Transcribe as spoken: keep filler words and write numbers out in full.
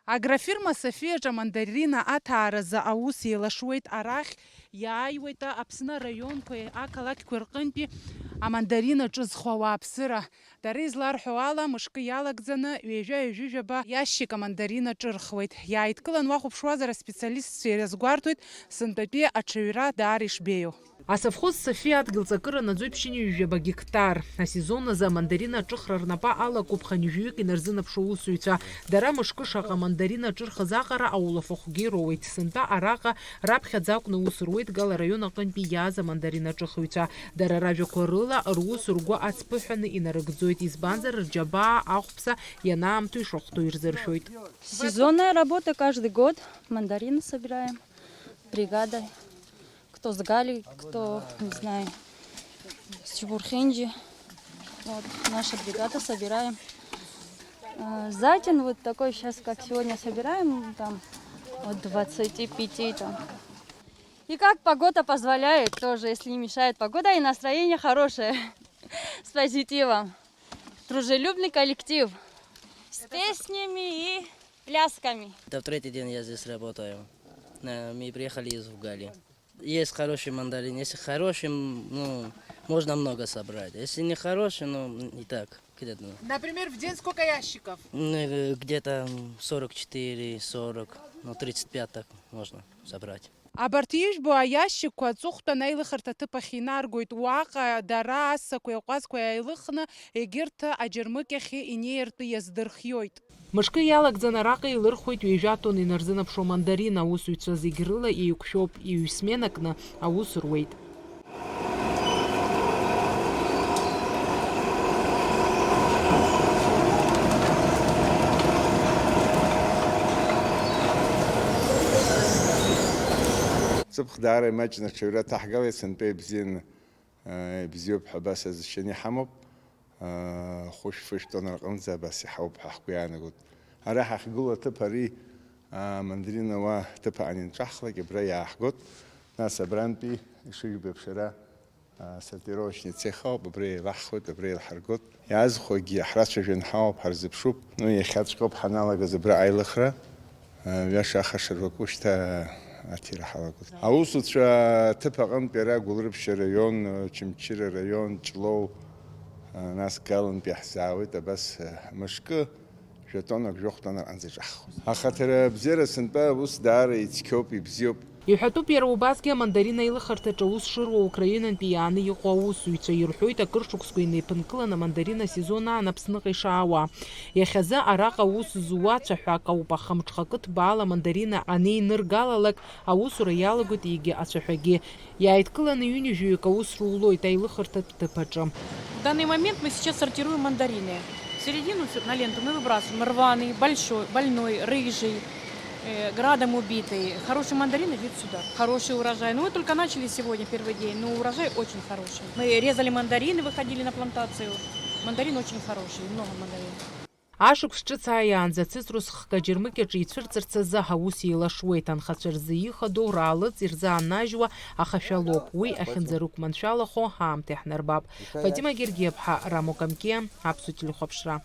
Агрофирма Софиаҿы амандарина аҭааразы аус еилашуеит. Арахь иааиуеит Аԥсны араионқәеи ақалақьқәеи рҟынтәи амандарина ҿызхуа ауааԥсыра. Дара изларҳәо ала, мышкы иалагӡаны ҩажәа-ҩажәижәаба иашьшьык амандарина ҿырхуеит. Иааидкылан уахәаԥшуазар, аспециалистцәа ирызгәарҭоит, сынтәатәи аҽаҩра даара ишбеиоу. Асовхоз Софиа адгьыл ҵакыра наӡоит ԥшьынҩажәаба гектар. Асезон азы амандарина аҿыхра рнапы алакуп хынҩажәаҩык инарзынаԥшуа аусзуҩцәа. Дара мышкы шаҟа амандарина аҿырхыз аҟара аулафахәгьы роуеит. Сынтәа араҟа раԥхьаӡа акәны аус руеит Гала араион аҟынтәи иааз амандарина ҿыхыҩцәа. Дара ражәақәа рыла, рус ргәы ацԥыҳәаны инарыгӡоит, избанзар, рџьабаа ахәԥса ианаамҭоу ишахәҭоу ирзыршәоит. Сезонная работа, каждый год мандарины собираем бригадой. Кто с Гали, кто, не знаю, с Чебурхенджи. Вот, наша бригада, собираем. Э, За день вот такой сейчас, как сегодня собираем, там от двадцати пяти там. И как погода позволяет тоже, если не мешает погода, и настроение хорошее, с позитивом. Дружелюбный коллектив, с песнями и плясками. Это в третий день я здесь работаю. Э, Мы приехали из Угали. Есть хороший мандарин. Если хороший, м, ну, можно много собрать. Если не хороший, ну, и так, где-то, ну, Например, в день сколько ящиков? м, э, где-то, м, сорок четыре, сорок, ну, тридцать пять так можно собрать. Абарҭ ижәбо аиашьыкқәа аҵыхәтәан аилыхарҭа аҭыԥ ахь инаргоит. Уаҟа дара ассақәеи аҟәазқәеи ааилыхны, егьырҭ аџьармыкьахь инеиртә иаздырхиоит. Мышкы иалагӡаны араҟа еилырхуеит ҩажәа тонна инарзынаԥшуа мандарин. Аусзуҩцәа зегь рыла еиқәшәоуп, ҩ-сменакны аус руеит. Ҵыԥх даара имаҷны аҽаҩра ҭаҳгалеит, сынтәа ибзианы, э, ибзиоуп ҳәа абас азшьаны иҳамоуп. Э, хәышә-фышә тонна рҟынӡа абас иҳауп ҳәа ҳгәы иаанагоит. Ара ҳахьгылоу аҭыԥ ари, э, мандарина уа ҭыԥ аҟны инҿаҳхлак, абра иааҳгоит. Нас абрантәи ишыжәбо еиԥш ара, э, сортировочный цех ауп, абра еилаҳхуеит, абра еилҳаргоит. Иаазхәогьы ҳрацәажәан ҳауп, ҳарзыԥшуп. Ну, иахьаҵәҟьоуп ҳаналагаз абра аилыхра. Ҩаша ахашара ракәушьҭа аҭира ҳалагоит. Аусуцәа аҭыԥ аҟынтә иара Гәылрыԥшьа араион, Очамчыра араион, Ҷлоу, нас Галантә иаҳзаауеит, абас мышкы, жәа тоннак, жәохә тонна рҟынӡа иҿаҳхуеит. Ахаҭара абзиара сынтәа аус даара ицқьоуп, ибзиоуп. Иҳәатәуп иара убасгьы амандарин аилыхарҭаҿы аус шыруа Украинантәи иааны иҟоу аусзуҩцәа. Ирҳәоит, акыр шықәсқәа инеиԥынкылан амандарин асезон аан Аԥсныҟа ишаауа. Иахьазы араҟа аус зуа цәаҳәак ауп, аха мҽхакы ҭбаала амандарина анеиныргалалак, аусура иалагоит егьи ацәаҳәагьы. Иааидкыланы ҩынҩажәаҩык аус рулоит аилыхырҭатә ҭыԥ аҿы. В данный момент мы сейчас сортируем мандарины. В середину всё, на ленту мы выбрасываем рваный, большой, больной, рыжий, э, градом убитый. Хороший мандарин идёт сюда. Хороший урожай. Ну, мы только начали сегодня, первый день, но урожай очень хороший. Мы резали мандарины, выходили на плантацию. Мандарин очень хороший, много мандарин. Ашықәс ҿыц ааиаанӡа ацыҵрус хкаџьырмыкьаҿы ицәырҵырц азы аус еилашуеит. Анхацәа рзы ихадоу раалыҵ ирзааннажьуа ахашәалоуп. Уи ахьынӡарықәманшәалахо аамҭа иаҳнарбап. Фатима Гергиаԥҳа, Рамо Камкиа, Аԥсуа телехәаԥшра.